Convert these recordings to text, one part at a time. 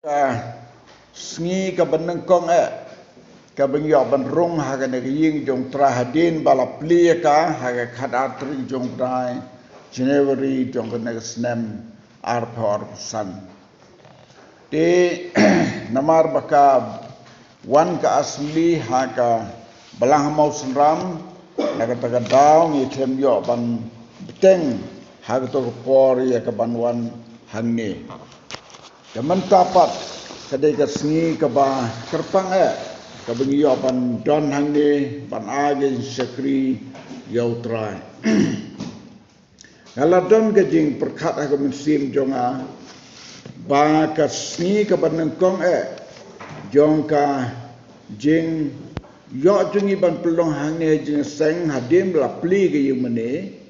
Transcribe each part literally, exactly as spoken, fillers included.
Ka sngi kaba nyngkong eh, kaba ngi ïoh ban rung ha kane ka ïing jong Trai hadien ba la plie ïa ka ha ka khatar tarik jong u bnai January jong kane ka snem arphew arphew san. Te namar ba ka wan ka Assembly ha ka Balang ha Mawsynram, na kata ka daw ngi khlem ïoh ban bteng ha kato ka por ïa ka ban wan hangne. Te mynta pat ka dei ka sngi kaba kyrpang eh, kaba ngi ïoh ban don hangne ban ai ka jingshakri ïa u Trai. Nga la don ka jingpyrkhat ha ka mynsiem jong nga ba ka sngi kaba nyngkong eh jong ka jingïoh jong ngi ban pynlong hangne ha Jingïaseng hadien ba la plie ka ïing mane,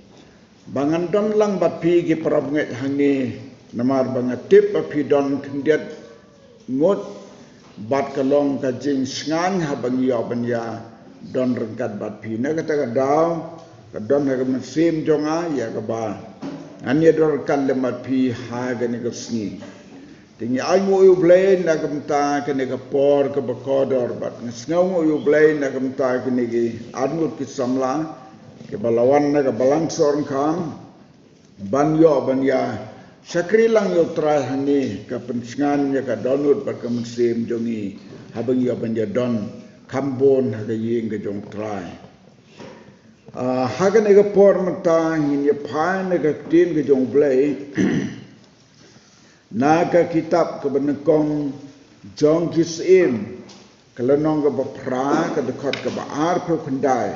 ba ngan don lang bad phi ki parabangeit hangne, namar ba nga tip ba phi don khyndiat ngut bad ka long ka jingshngaiñ haba ngi ïoh ban ïa don ryngkat bad phi. Na kata ka daw ka don ha ka mynsiem jong nga ïa kaba ngan ïa don ryngkat lem bad phi ha kane ka sngi. Te ngi ainguh ïa u Blei na ka bynta kane ka por kaba kordor bad ngi sngewnguh ïa u Blei na ka bynta kine ki arngut ki samla kiba la wan na ka Balang Sohryngkham ban ïoh ban ïa shakri lang ïa u Trai hangne, ka pynshngaiñ ïa ka dohnud bad ka mynsiem jong ngi haba ngi ïoh ban ïa don kham bun ha ka ïing ka jong u Trai. Ah, ha kane ka por mynta ngin ïa phai na ka ktien ka jong u Blei na ka kitab kaba nyngkong jong Ki Syiem, ka lynnong kaba phra, ka dkhot kaba arphew khyndai.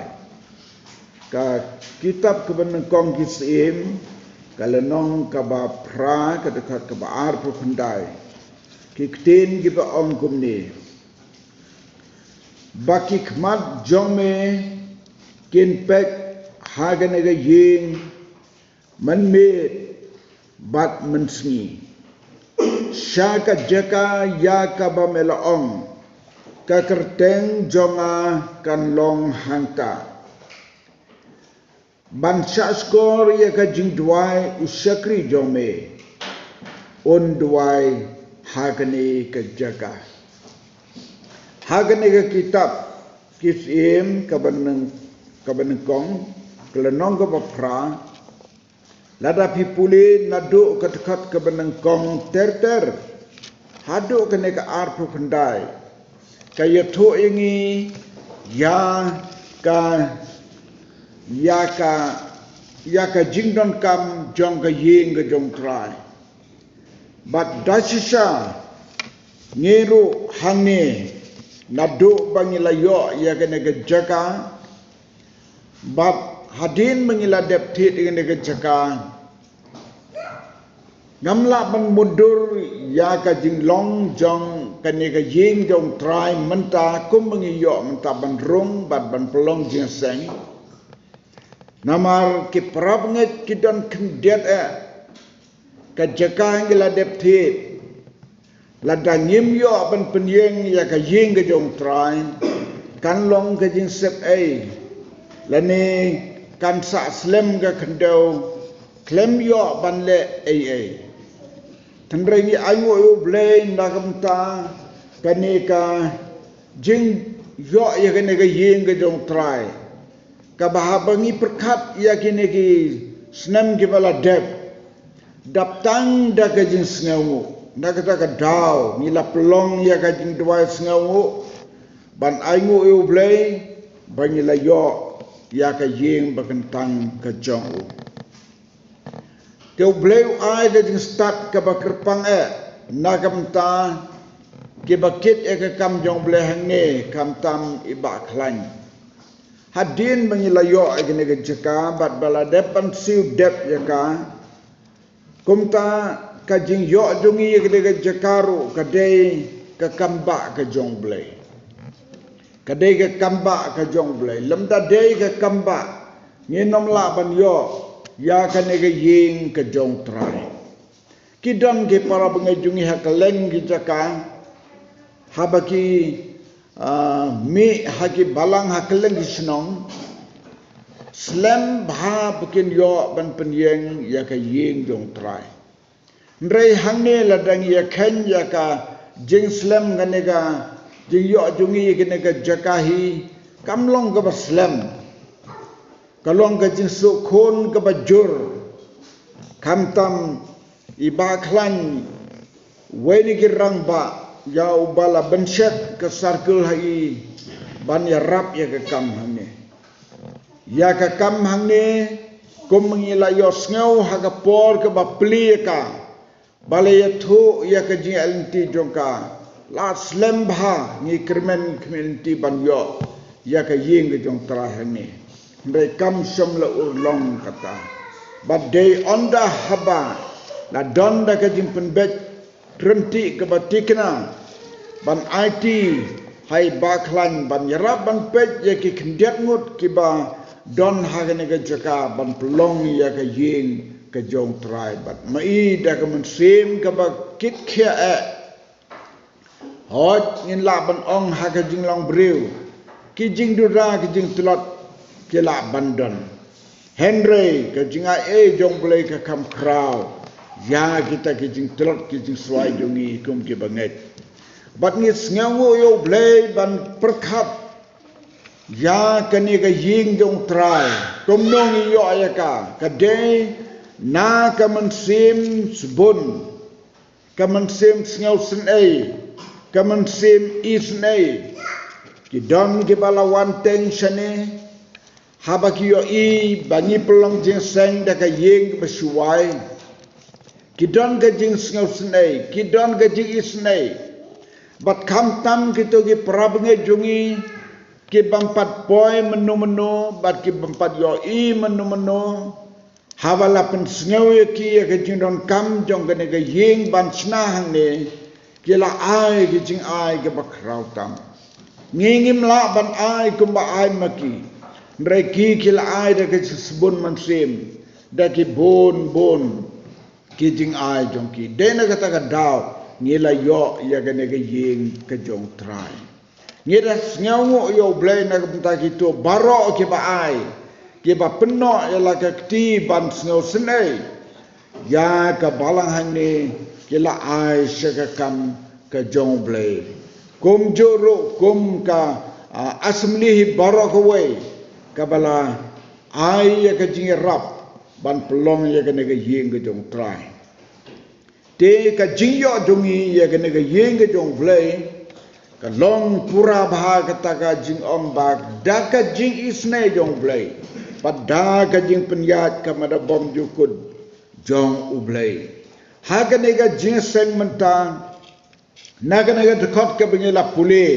Ka kitab kaba nyngkong Ki Syiem, ka lynnong kaba phra, ka dkhot kaba arphew khyndai. Ki ktien kiba ong kumne: Ba ki khmat jong me kin peit ha kane ka ïing mynmiet bad mynsngi, sha ka jaka ïa kaba me la ong, ka kyrteng jong nga kan long hangta. Ban shahshkor ïa ka jingduwai u shakri jong me un duwai ha kane ka jaka. Ha kane ka kitab Ki Syiem kaba nyng-, kaba nyngkong, ka lynnong kaba phra, lada phi pule naduh ka dkhot kaba nyngkong ter ter haduh kane ka arphew khyndai, ka ïathuh ïa ngi ïa ka, ïa ka, ïa ka jingdonkam jong ka ïing ka jong u Trai. Bad da shisha ngi ruh hangne, naduh ba ngi la ïoh ïa kane ka jaka bad hadien ba ngi la dep thied ïa kane ka jaka, ngam lah ban mutdur ïa ka jinglong jong kane ka ïing jong u Trai mynta kumba ngi ïoh mynta ban rung bad ban pynlong jingïaseng. Namar ki parabangeit ki don khyndiat eh, ka jaka ngi la dep thied, lada ngim ïoh ban pynïeng ïa ka ïing ka jong u Trai, kan long ka jingsep ei, lane kan sah slem ka khyndew, khlem ïoh ban leh ei ei. Hynrei ngi ainguh ïa u Blei na ka bynta kane ka jingïoh ïa kane ka ïing ka jong u Trai, kaba haba ngi pyrkhat ïa kine ki snem kiba la dep, dap tang da ka jingsngewnguh, na kata ka daw ngi la pynlong ïa ka jingduwai sngewnguh ban ainguh ïa u Blei ba ngi la ïoh ïa ka ïing ba kyntang ka jong u. Te u Blei u ai ka jingstad kaba kyrpang eh na ka bynta kiba kit ïa ka kam jong u Blei hangne, khamtam i Bah Khlaiñ. Hadien ba ngi la ïoh ïa kane ka jaka bad ba la dep ban siew dep ïa ka, kumta ka jingïoh jong ngi ïa kane ka jaka ruh ka dei ka kam bah ka jong u Blei. Ka dei ka kam bah ka jong u Blei. Lymda dei ka kam bah, ngin ym lah ban ïoh ïa kane ka ïing ka jong u Trai. Ki don ki parabangeit jong ngi ha kylleng ki jaka, haba ki, ah, mih ha ki balang ha kylleng ki shnong, slem bha ba kin ïoh ban pynïeng ïa ka ïing jong u Trai. Hynrei hangne lada ngi ïa kheiñ ïa ka jingslem kane ka, jingïoh jong ngi kane ka jaka hi kam long kaba slem. Ka long ka jingsuk khun kaba jur. Khamtam i Bah Khlaiñ, wei na ki rangbah, ïa uba la bynshet ka circle ha i ban ïarap ïa ka kam hangne. Ïa ka kam hangne, kum ngi la ïohsngew ha ka por kaba plie ïa ka, ba la ïathuh ïa ka jingïaid lynti jong ka, la slem bha, ngi kyrmen khmih lynti ban ïoh ïa ka ïing ka jong U Trai hangne. Hynrei kam shym la urlong kata. Bad dei ynda haba la don da ka jingpynbeit ryntih kaba thikna ban aiti ha i Bah Khlaiñ ban ïarap ban peit ïa ki khyndiat ngut kiba don ha kane ka jaka ban pynlong ïa ka ïing ka jong U Trai. Bad ma i da ka mynsiem kaba kit khia eh, hooid, ngin lah ban ong ha ka jinglong briew, ki jingdura, ki jingtlot ki lah ban don. Hynrei ka jingai ei jong U Blei ka kham khraw ïa kita ki jingtlot, ki jingswai jong ngi kum ki bangeit. Bad ngi sngewnguh ïa U Blei ban pyrkhat ïa kane ka ïing jong U Trai. Kumno ngi ïoh ïa ka? Ka dei na ka mynsiem sbun, ka mynsiem sngewsynei, ka mynsiem isynei. Ki don kiba la wan teng shane, haba ki ïohi ba ngi pynlong jingïaseng da ka ïing kaba shuwai, ki don ka jingsngewsynei, ki don ka jingisynei. Bad khamtam kito ki para bangeit jong ngi, ki bym pat poi mynno mynno, bad ki bym pat ïohi mynno mynno, haba la pynsngew ïa ki ïa ka jingdonkam jong kane ka ïing ban shna hangne, ki la ai ki jingai kiba khraw tam. Ngi ngim lah ban ai kumba ai ma ki. Hynrei ki, ki la ai da ka jingsbun mynsiem, da ki bun bun ki jingai jong ki. Dei na kata ka daw ngi la ïoh ïa kane ka ïing ka jong U Trai. Ngi da sngewnguh ïa U Blei na ka bynta kito baroh kiba ai, kiba pynnoh ïa la ka kti ban sngewsynei ïa ka balang hangne, ki la ai sha ka kam ka jong U Blei. Kumjuh ruh kum ka, ah, assembly hi baroh kawei, kaba la ai ïa ka jingïarap ban pynlong ïa kane ka ïing ka jong U Trai. Te ka jingïoh jong ngi ïa kane ka ïing ka jong U Blei ka long pura bha, kata ka jingong ba da ka jingisynei jong U Blei, bad da ka jingpynïaid ka mada bymjukut jong U Blei. Ha kane ka jingïaseng mynta, na kane ka dkhot kaba ngi la pule,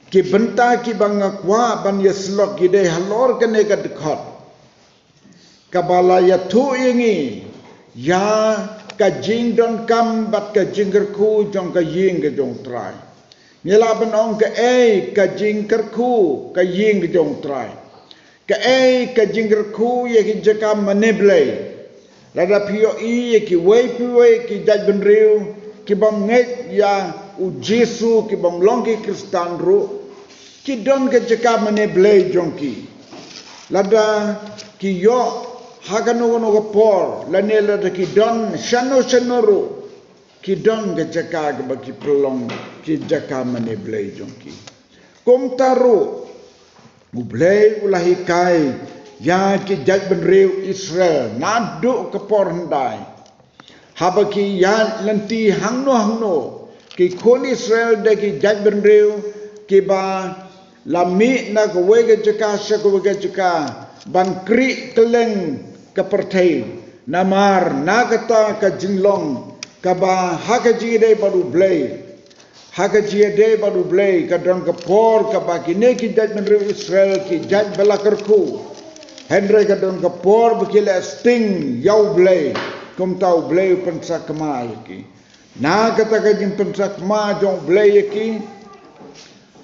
ki bynta kiba nga kwah ban ïasyllok ki dei halor kane ka dkhot, kaba la ïathuh ïa ngi ïa ka jingdonkam bad ka jingkyrkhu jong ka ïing ka jong U Trai. Ngi lah ban ong kaei ka jingkyrkhu ka ïing ka jong U Trai? Kaei ka jingkyrkhu ïa ki jaka mane Blei? Lada phi ïohi ïa kiwei kiwei ki jaitbynriew ki bym ngeit ïa U Jisu, ki bym long ki Khristan ruh, ki don ka jaka mane Blei jong ki. Lada ki ïoh ha kano kano ka por, lane lada ki don shano shano ruh, ki don ka jaka kaba ki pynlong ki jaka mane Blei jong ki. Kumta ruh, U Blei u la hikai ïa ki jaitbynriew Israel naduh ka por hyndai, haba ki ïaid lynti hangno hangno, ki khun Israel dei ki jaitbynriew kiba la mih na kawei ka jaka sha kawei ka jaka ban khrieh kylleng ka pyrthei. Namar na kata ka jinglong kaba ha ka jingïadei bad U Blei, ha ka jingïadei bad U Blei, ka don ka por kaba kine ki jaitbynriew Israel ki jait ba la kyrkhu. Hynrei ka don ka por ba ki leh sting ïa U Blei, kumta U Blei u pynsakma ïa ki. Na kata ka jingpynsakma jong U Blei ïa ki,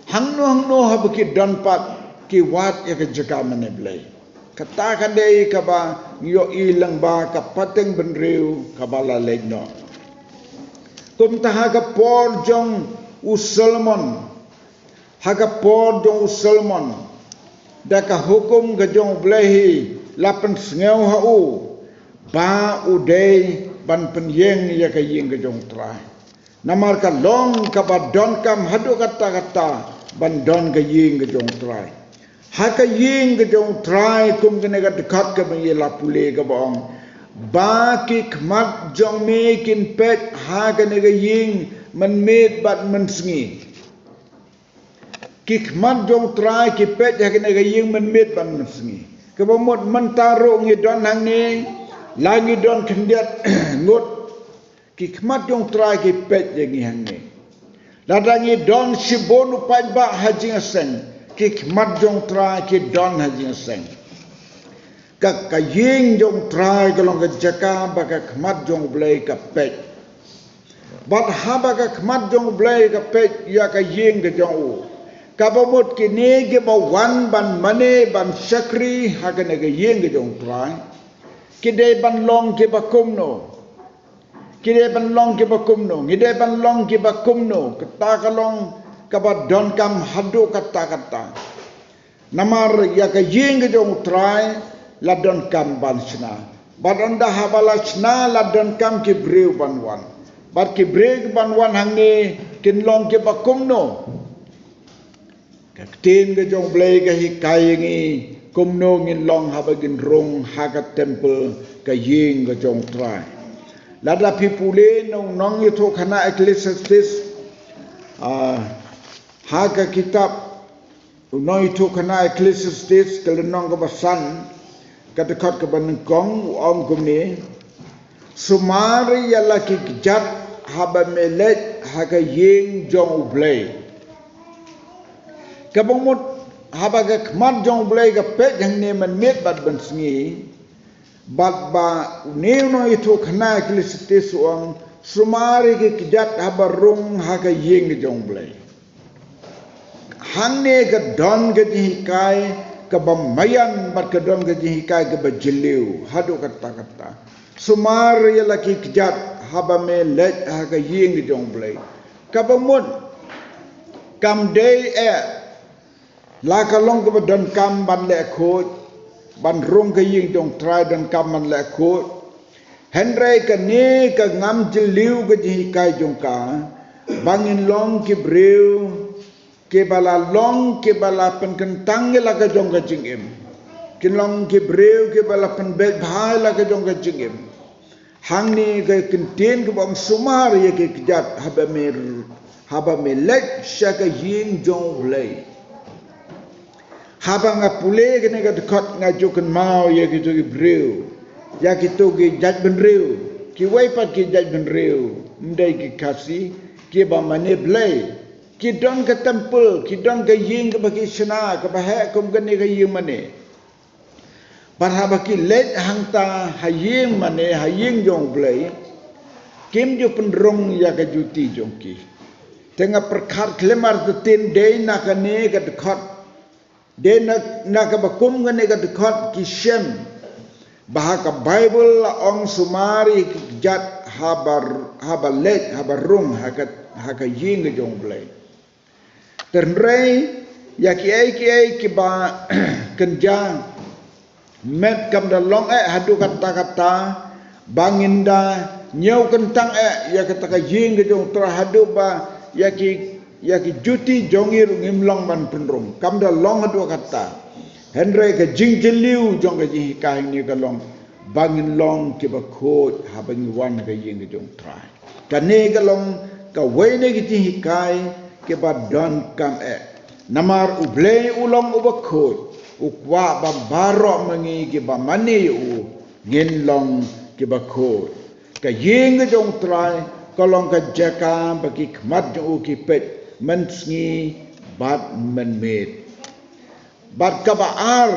hangno hangno haba ki don pat, ki wad ïa ka jaka mane Blei. Kata ka dei kaba ngi ïohi lyngba ka pateng bynriew kaba la leit noh. Kumta ha ka por jong u Solomon, ha ka por jong u Solomon, da ka hukum ka jong U Blei hi la pynsngew ha u ba u dei ban pynïeng ïa ka ïing ka jong U Trai. Namar ka long kaba donkam haduh katta katta ban don ka ïing ka jong U Trai. Ha ka ïing ka jong U Trai, kum kane ka dkhot kaba ngi la pule kaba ong, ba ki khmat jong me kin peit ha kane ka ïing mynmiet bad mynsngi. Ki khmat jong U Trai ki peit ha kane ka ïing mynmiet bad mynsngi. Kaba mut mynta ruh ngi don hangne, la ngi don khyndiat ngut, ki khmat jong U Trai ki peit ïa ngi hangne. Lada ngi don shibun u paidbah ha jingïaseng, ki khmat jong U Trai ki don ha jingïaseng. Ka, ka ïing jong U Trai ka long ka jaka ba ka khmat jong U Blei ka peit. Bad haba ka khmat jong U Blei ka peit ïa ka ïing ka jong u, kaba mut kine kiba wan ban mane ban shakri ha kane ka ïing ka jong U Trai, ki dei ban long kiba kumno? Ki dei ban long kiba kumno? Ngi dei ban long kiba kumno? Kata ka long kaba donkam haduh katta katta. Namar ïa ka ïing ka jong U Trai la donkam ban shna. Bad ynda haba la shna la donkam ki briew ban wan. Bad ki briew ban wan hangne kin long kiba kumno? Ka ktien ka jong U Blei ka hikai ïa ngi kumno ngin long haba ngin rung ha ka temple, ka ïing ka jong U Trai. Lada phi pule na u nongïathuhkhana Ecclesiastes, ah, ha ka kitab u nongïathuhkhana Ecclesiastes ka lynnong kaba san, ka dkhot kaba nyngkong, u ong kumne: Sumar ïa la ki kjat haba me leit ha ka ïing jong U Blei. Kaba mut haba ka khmat jong U Blei ka peit hangne mynmiet bad mynsngi, bad ba une u nongïathuhkhana Ecclesiastes u ong, sumar ïa ki kjat haba rung ha ka ïing jong U Blei. Hangne ka don ka jinghikai kaba maïan bad ka don ka jinghikai kaba jylliew haduh katta katta. Sumar ïa la ki kjat haba me leit ha ka ïing jong U Blei. Kaba mut kam dei eh la ka long kaba donkam ban leh khuid, ban rung ka ïing jong U Trai donkam ban leh khuid. Hynrei kane ka ngam jylliew ka jinghikai jong ka, ba ngin long ki briew kiba la long kiba la pynkyntang ïa la ka jong ka jingim. Kin long ki briew kiba la pynbeit bha ïa la ka jong ka jingim. Hangne ka ktien kaba ong sumar ïa ki kjat haba me, haba me leit sha ka ïing jong U Blei. Haba nga pule kane ka dkhot nga ju kynmaw ïa kito ki briew, ïa kito ki jaitbynriew, kiwei pat ki jaitbynriew, ym dei ki Khasi, kiba mane Blei. Ki don ka temple, ki don ka ïing kaba ki shna, kaba heh kum kane ka ïing mane. Bad haba ki leit hangta ha ïing mane, ha ïing jong U Blei, kim ju pynrung ïa ka juti jong ki. Te nga pyrkhat khlem artatien dei na kane ka dkhot, dei na, na kaba kum kane ka dkhot ki shem ba ha ka Baibl la ong sumar ïa ki kjat haba, haba leit, haba rung ha ka, ha ka ïing ka jong U Blei. Te hynrei ïa kiei kiei kiba kynja met kam da long eh haduh katta katta, ba ngin da ñiew kyntang eh ïa kata ka ïing ka jong U Trai haduh ba ïa ki, ïa ki juti jong ngi ruh ngim long ban pynrung. Kam da long haduh katta. Hynrei ka jingjylliew jong ka jinghikai hangne ka long ba ngin long kiba khuid haba ngi wan ha ka ïing ka jong U Trai. Kane ka long kawei na ki jinghikai kiba donkam eh. Namar U Blei u long uba khuid, u kwah ba baroh ma ngi kiba mane ïa u ngin long kiba khuid. Ka ïing ka jong U Trai ka long ka jaka ba ki khmat jong u ki peit mynsngi bad mynmiet. Bad kaba ar,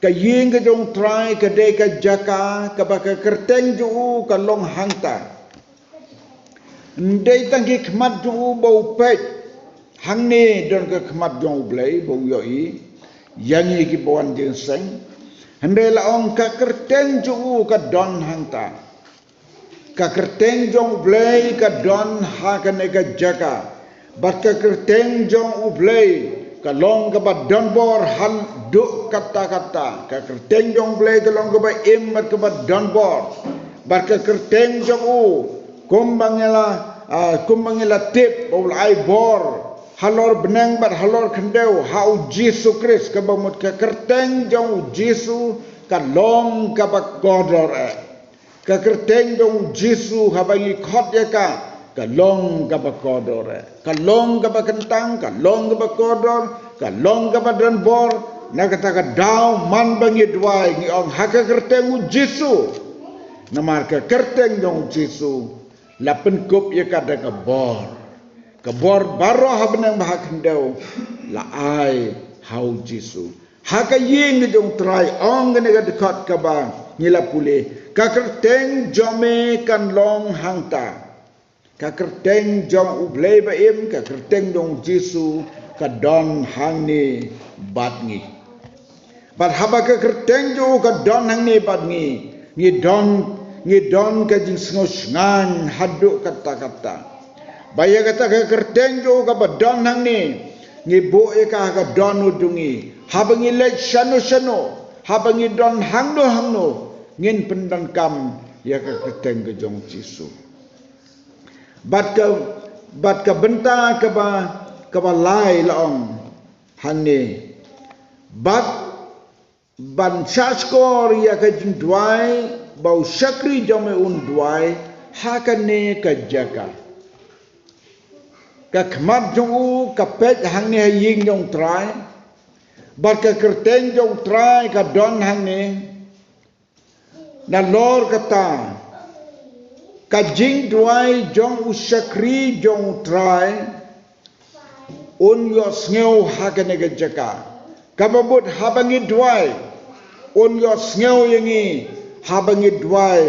ka ïing ka jong U Trai ka dei ka jaka kaba ka kyrteng jong u ka long hangta. Ym dei tang ki khmat jong u ba u peit, hangne don ka khmat jong U Blei ba u ïohi ïa ngi kiba wan jingïaseng. Hynrei la ong ka kyrteng jong u ka don hangta. Ka kyrteng jong U Blei ka don ha kane ka jaka. Bad ka kyrteng jong U Blei ka long kaba donbor haduh katta katta. Ka kyrteng jong U Blei ka long kaba im bad kaba donbor. Bad ka kyrteng jong u, kumba ngi la Ah, kumba ngi la tip ba u la ai bor halor bneng bad halor khyndew ha u Jisu Khrist, kaba mut ka kyrteng jong u Jisu ka long kaba kordor eh. Ka kyrteng jong u Jisu haba ngi khot ïa ka, ka long kaba kordor eh. Ka long kaba kyntang, ka long kaba kordor, ka long kaba don bor. Na kata ka daw man ba ngi duwai ngi ong ha ka kyrteng u Jisu. Namar ka kyrteng jong u Jisu la pynkup ïa ka da ka bor. Ka bor baroh ha bneng bad ha khyndew la ai ha u Jisu. Ha ka ïing jong u Trai, ong kane ka dkhot kaba ngi la pule, ka kyrteng jong me kan long hangta. Ka kyrteng jong u Blei ba im, ka kyrteng jong u Jisu ka don hangne bad ngi. Bad haba ka kyrteng jong u ka don hangne bad ngi, ngi don, ngi don ka jingsngew shngaiñ haduh katta katta. Ba ïa kata ka kyrteng jong u kaba don hangne, ngi buh ïa ka ha ka dohnud jong ngi. Haba ngi leit shano shano, haba ngi don hangno hangno, ngin pyndonkam ïa ka kyrteng ka jong u Jisu. Bad ka, bad ka bynta kaba, kaba lai la ong hangne. Bad ban shahshkor ïa ka jingduwai ba u shakri jong me un duwai ha kane ka jaka. Ka khmat jong u ka peit hangne ha ïing jong u Trai. Bad ka kyrteng jong u Trai ka don hangne. Nalor kata, ka jingduwai jong u shakri jong u Trai un ïohsngew ha kane ka jaka. Kaba mut haba ngi duwai, un ïohsngew ïa ngi haba ngi duwai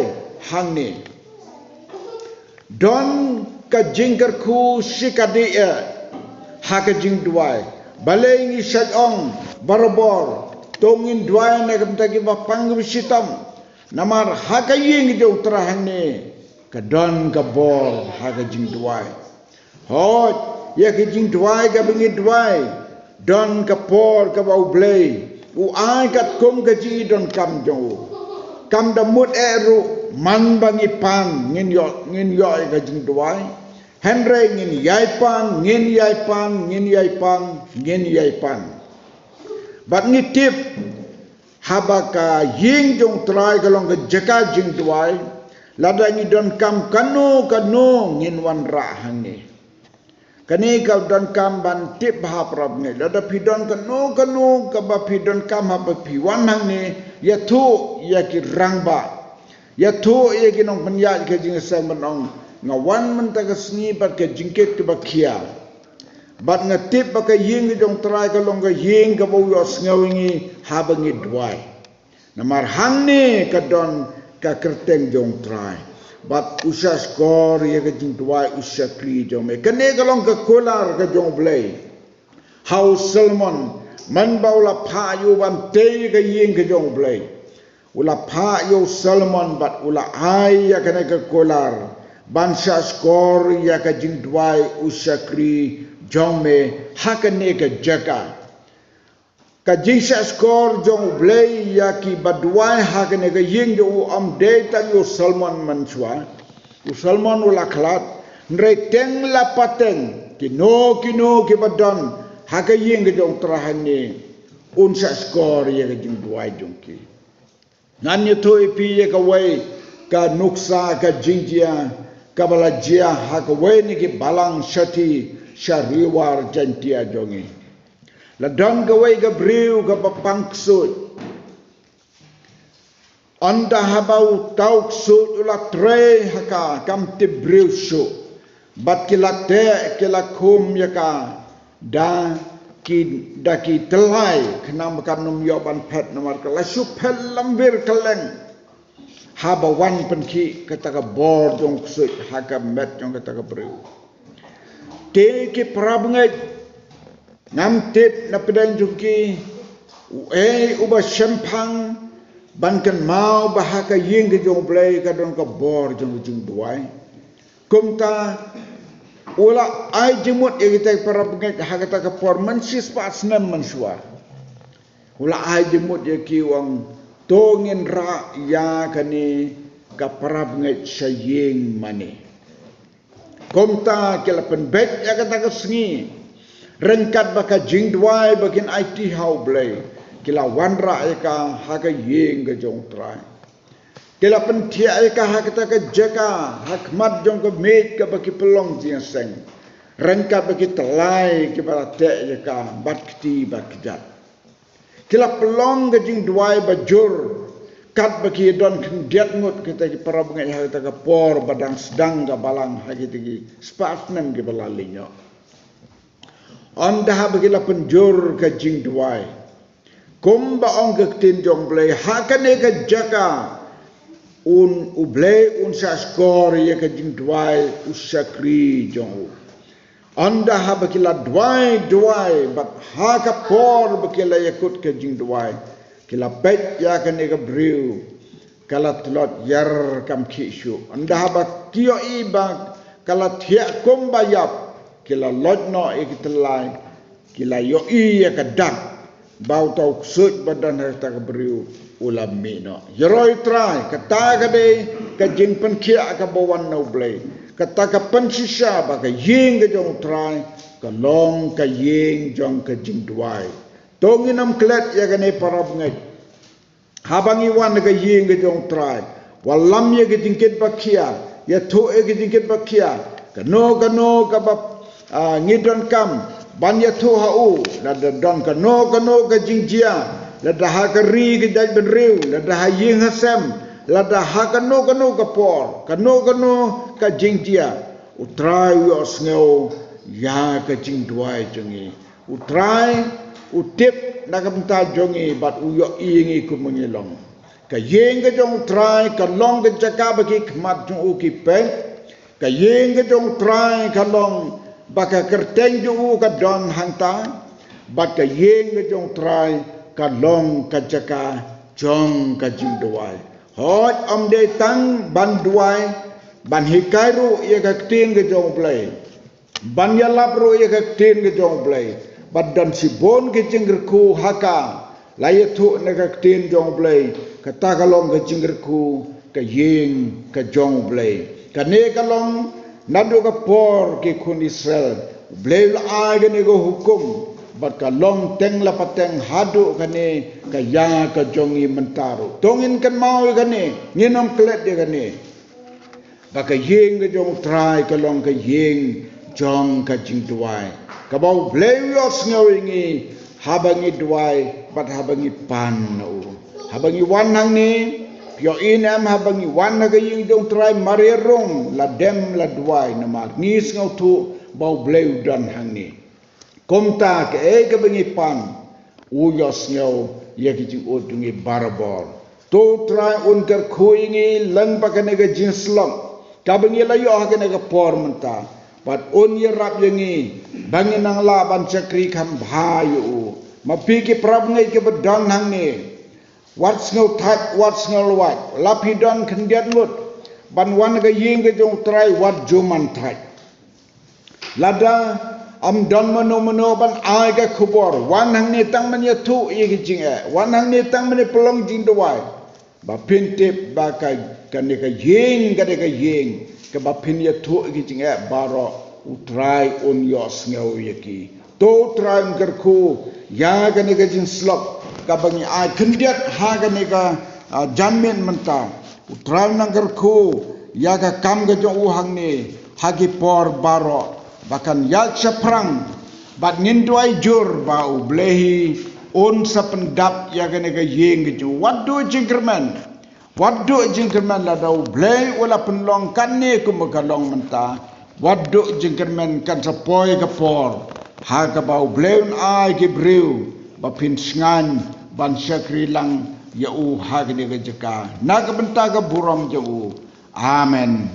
hangne. Don ka jingkyrkhu shikatdei eh ha ka jingduwai. Balei ngi shait ong barabor, to ngin duwai na ka bynta kiba pang kiba shitom. Namar ha ka ïing jong u Trai hangne ka don ka bor ha ka jingduwai. Hooid, ïa ka jingduwai kaba ngi duwai, don ka por kaba u Blei u ai katkum ka jingïadonkam jong u. Kam da mut eh ruh man ba ngi pan ngin ïoh, ngin ïoh ïa ka jingduwai. Hynrei ngin ïai pan, ngin ïai pan, ngin ïai pan, ngin ïai pan. Bad ngi tip, haba ka ïing jong u Trai ka long ka jaka jingduwai, lada ngi donkam kano kano ngin wanrah hangne. Kane ka donkam ban tip ha para bangeit. Lada phi don kano kano kaba phi donkam haba phi wan hangne, ïathuh ïa ki rangbah. Ïathuh ïa ki nongpynïaid ka jingïaseng ban ong, nga wan mynta ka sngi bad ka jingkit kaba khia. Bad nga tip ba ka ïing jong u Trai ka long ka ïing kaba u ïohsngew ïa ngi haba ngi duwai. Namar hangne ka don ka kyrteng jong u Trai. Bad u shahshkor ïa ka jingduwai u shakri jong me. Kane ka long ka kular ka jong u Blei ha u Solomon, mynba u la phah ïa u ban tei ka ïing ka jong u Blei. U la phah ïa u Solomon bad u la ai ïa kane ka kular ban shahshkor ïa ka jingduwai u shakri jong me ha kane ka jaka. Ka jingshahshkor jong u Blei ïa kiba duwai ha kane ka ïing jong u ym dei tang ïa u Solomon mynshuwa. U Solomon u la khlad, hynrei teng la pateng kino kino kiba don ha ka ïing ka jong u Trai hangne, un shahshkor ïa ka jingduwai jong ki. Ngan ïathuh ïa phi ïa kawei ka nuksa ka jingjia kaba la jia ha kawei na ki balang shathie sha Ri War Jaintia jong ngi. La don kawei ka briew kaba pang ksuid. Ynda haba uta u ksuid u la trei ha ka, kam tip briew shuh. Bad ki la teh, ki la khum ïa ka da ki, da ki tyllai, khnang ba kan ym ïoh ban phet namar ka la shu phet lamwir kylleng. Haba wan pynkhih kata ka bor jong u ksuid ha ka met jong kata ka briew. Te ki para bangeit, ngam tip na pdeng jong ki uei uba shemphang ban kynmaw ba ha ka ïing ka jong u Blei ka don ka bor jong ka jingduwai. Kumta u la ai jingmut ïa kita ki para bangeit ha kata ka por, mynshi spah snem mynshuwa. U la ai jingmut ïa ki, u ong, to ngin rah ïa kane ka para bangeit sha ïing mane. Kumta ki la pynbeit ïa kata ka sngi, ryngkat bad ka jingduwai ba kin aiti ha U Blei, ki la wanrah ïa ka ha ka ïing ka jong U Trai. Ki la pynthiah ïa ka ha kata ka jaka, ha khmat jong ka miej kaba ki pynlong jingïaseng, ryngkat bad ki tyllai kiba la teh ïa ka, bad kti bad kjat. Ki la pynlong ka jingduwai ba jur, katba ki don khyndiat ngut kita ki para bangeit ha kata ka por ba dang sdang ka balang ha kita ki spah snem kiba la leit noh. Ynda haba ki la pynjur ka jingduwai, kumba ong ka ktien jong U Blei, ha kane ka jaka un, U Blei un sa shkor ïa ka jingduwai u shakri jong u. Ynda haba ki la duwai duwai bad ha ka por ba ki la ïakut ka jingduwai, ki la peit ïa kane ka briew ka la tlot ïar kam khih shuh. Ynda haba ki ïohi ba ka la thiah kumba ïap, ki la loit noh ïa ki tyllai, ki la ïohi ïa ka dak ba uta u ksuid ba don ha kata ka briew u la mih noh. Ïaroh ïa U Trai, kata ka dei ka jingpynkhiah kaba wan na U Blei. Kata ka pynshisha ba ka ïing ka jong U Trai ka long ka ïing jong ka jingduwai. To ngin ym klet ïa kane para bangeit. Haba ngi wan ha ka ïing ka jong U Trai, wallam ïa ka jingkit ba khia, ïathuh ïa ka jingkit ba khia, kano kano kaba, ah, ngi donkam ban ïathuh ha u, lada don kano kano ka jingjia, lada ha ka ri ka jaitbynriew, lada ha ïing ha sem, lada ha kano kano ka por, kano kano ka jingjia, U Trai u ïohsngew ïa ka jingduwai jong ngi. U Trai u tip na ka bynta jong ngi bad u ïohi ïa ngi kumba ngi long. Ka ïing ka jong U Trai ka long ka jaka ba ki khmat jong u ki peit. Ka ïing ka jong U Trai ka long ba ka kyrteng jong u ka don hangta. Bad ka ïing ka jong U Trai ka long ka jaka jong ka jingduwai. Hooid, ym dei tang ban duwai, ban hikai ruh ïa ka ktien ka jong U Blei, ban ïalap ruh ïa ka ktien ka jong U Blei. Bad don shibun ki jingkyrkhu ha ka la ïathuh na ka ktien jong U Blei. Kata ka long ka jingkyrkhu ka ïing ka jong U Blei. Kane ka long naduh ka por ki khun Israel U Blei u la ai kane ka hukum, bad ka long teng la pateng haduh kane ka ïa ka jong ngi mynta ruh. To ngin kynmaw ïa kane, ngin ym klet ïa kane. Ba ka ïing ka jong U Trai ka long ka ïing jong ka jingduwai, kaba U Blei u ïohsngew ïa ngi haba ngi duwai bad haba ngi pan na u. Haba ngi wan hangne, phi ïohi ne em, haba ngi wan ha ka ïing jong U Trai mar ïa rung, la dem la duwai, namar ngi sngewthuh ba U Blei u don hangne. Kumta kaei kaba ngi pan, u ïohsngew ïa ki jingud jong ngi barabor. To U Trai un kyrkhu ïa ngi lyngba kane ka jingslok kaba ngi la ïoh ha kane ka por mynta, bad un ïarap ïa ngi ba ngin nang lah ban shakri kham bha ïa u. Ma phi ki para bangeit kiba don hangne, wat sngew thait, wat sngew lwait. La phi don khyndiat ngut ban wan ha ka ïing ka jong U Trai, wat ju man thait. Lada ym don mano mano ban ai ka khubor, wan hangne tang ban ïathuh ïa ki jingeh, wan hangne tang ban ïa pynlong jingduwai, ba phin tip ba ka, kane ka ïing ka dei ka ïing kaba phin ïathuh ïa ki jingeh baroh, U Trai un ïohsngew ïa ki. To U Trai un kyrkhu ïa kane ka jingslok kaba ngi ai khyndiat ha kane ka, ah, janmiet mynta. U Trai un nang kyrkhu ïa ka kam ka jong u hangne ha ki por baroh, ba kan ïaid shaphrang. Bad ngin duwai jur ba U Blei hi un sa pyndap ïa kane ka ïing ka jong u. Wat duh jingkyrmen, wat duh jingkyrmen, lada U Blei u la pynlong kane kumba ka long mynta, wat duh jingkyrmen, kan sa poi ka por ha kaba U Blei un ai ki briew ba phin shngaiñ ban shakri lang ïa u ha kane ka jaka, na ka bynta ka burom jong u. Amen.